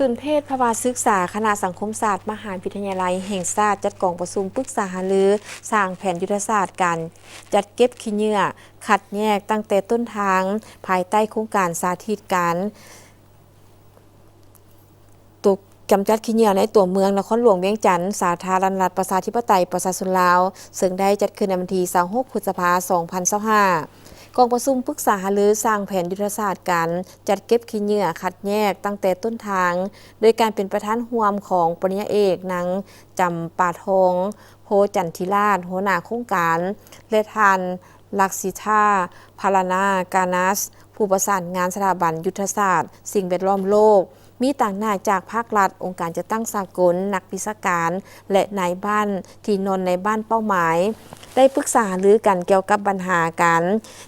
ສູນເພດພາວະສຶກສາ ຄະນະສັງຄົມສາດ ມະຫາວິທະຍາໄລແຫ່ງຊາດ ຈັດກອງປະຊຸມປຶກສາຫາລື ສ້າງແຜນຍຸດທະສາດການຈັດເກັບຂີ້ເຫຍື້ອຂັດແຍກຕັ້ງແຕ່ຕົ້ນທາງ ພາຍໃຕ້ໂຄງການສາທິດການ ຕົວ ກຳຈັດຂີ້ເຫຍື້ອໃນຕົວເມືອງນະຄອນຫຼວງວຽງຈັນ, ສາທາລະນະລັດ ປະຊາທິປະໄຕ ປະຊາຊົນລາວ, ເຊິ່ງໄດ້ຈັດຂຶ້ນໃນວັນທີຊາວຫົກ ພຶດສະພາ ສອງພັນຊາວຫ້າ. ກອງປະຊຸມປຶກສາຫາລືສ້າງແຜນຍຸດທະສາດການຈັດເກັບຂີ້ເຫຍື້ອຂັດແຍກຕັ້ງແຕ່ຕົ້ນທາງ, ໂດຍການເປັນປະທານຮ່ວມຂອງປະລິນຍາເອກ ນາງ ຈຳປາທອງ ໂພຈັນທິລາດ ຫົວໜ້າໂຄງການ ແລະ ທ່ານ ລັກສິທາ ພາລານາການັສ ຜູ້ປະສານງານສະຖາບັນຍຸດທະສາດສິ່ງແວດລ້ອມໂລກ, ມີຕາງໜ້າຈາກພາກລັດ, ອົງການຈັດຕັ້ງສາກົນ, ນັກວິຊາການ ແລະ ນາຍບ້ານທີ່ນອນໃນບ້ານເປົ້າໝາຍ ໄດ້ປຶກສາຫາລືກັນກ່ຽວກັບບັນຫາການ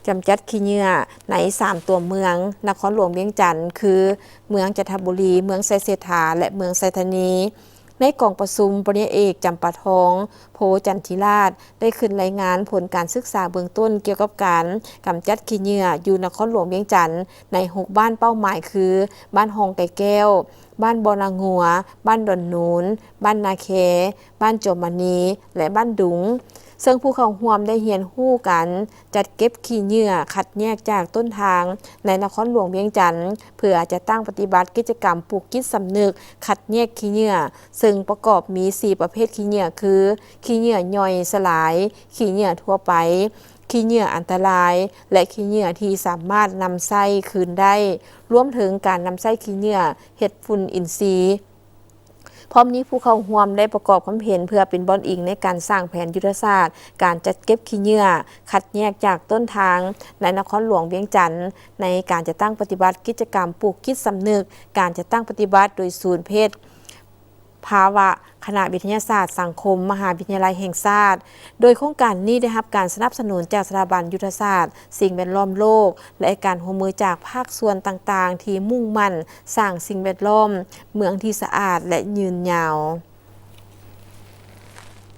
ກຳຈັດຂີ້ເຫຍື້ອໃນສາມຕົວເມືອງນະຄອນຫຼວງວຽງຈັນ ຄື ເມືອງຈັນທະບູລີ, ເມືອງໄຊເສດຖາ ແລະ ເມືອງໄຊທານີ. ໃນກອງປະຊຸມ, ປະລິນຍາເອກ ຈຳປາທອງ ໂພຈັນທິລາດ ໄດ້ຂຶ້ນລາຍງານຜົນການສຶກສາເບື້ອງຕົ້ນກ່ຽວກັບການກຳຈັດຂີ້ເຫຍື້ອຢູ່ນະຄອນຫຼວງວຽງຈັນ ໃນຫົກບ້ານເປົ້າໝາຍຄື ບ້ານຮ່ອງໄກ່ແກ້ວ, ບ້ານບໍ່ນາງົວ, ບ້ານດອນນູນ, ບ້ານນາແຄ, ບ້ານຈອມມະນີ ແລະ ບ້ານດຸງ, ເຊິ່ງຜູ້ເຂົ້າຮ່ວມໄດ້ຮຽນຮູ້ການຈັດເກັບຂີ້ເຫຍື້ອຂັດແຍກຈາກຕົ້ນທາງໃນນະຄອນຫຼວງວຽງຈັນ ເພື່ອຈັດຕັ້ງປະຕິບັດກິດຈະກຳປູກຈິດສຳນຶກຂັດແຍກຂີ້ເຫຍື້ອ, ເຊິ່ງປະກອບມີສີ່ປະເພດຂີ້ເຫຍື້ອຄື ຂີ້ເຫຍື້ອຍ່ອຍສະຫຼາຍ, ຂີ້ເຫຍື້ອທົ່ວໄປ, ຂີ້ເຫຍື້ອອັນຕະລາຍ ແລະ ຂີ້ເຫຍື້ອທີ່ສາມາດນຳໃຊ້ຄືນໄດ້, ລວມເຖິງການນຳໃຊ້ຂີ້ເຫຍື້ອເຮັດຝຸ່ນອິນຊີ. ພ້ອມນີ້ຜູ້ເຂົ້າຮ່ວມໄດ້ປະກອບຄວາມເຫັນເພື່ອເປັນບ່ອນອີງໃນການສ້າງແຜນຍຸດທະສາດການຈັດເກັບຂີ້ເຫຍື້ອຂັດແຍກຈາກຕົ້ນທາງໃນນະຄອນຫຼວງວຽງຈັນ ໃນການຈັດຕັ້ງປະຕິບັດກິດຈະກຳປູກຈິດສຳນຶກ, ການຈັດຕັ້ງປະຕິບັດໂດຍສູນເພດພາວະ ຄະນະວິທະຍາສາດສັງຄົມ ມະຫາວິທະຍາໄລແຫ່ງຊາດ. ໂດຍໂຄງການນີ້ໄດ້ຮັບການສະໜັບສະໜູນຈາກສະຖາບັນຍຸດທະສາດສິ່ງແວດລ້ອມໂລກ ແລະ ການຮ່ວມມືຈາກພາກສ່ວນຕ່າງໆ ທີ່ມຸ່ງໝັ້ນສ້າງສິ່ງແວດລ້ອມເມືອງທີ່ສະອາດ ແລະ ຍືນຍາວ.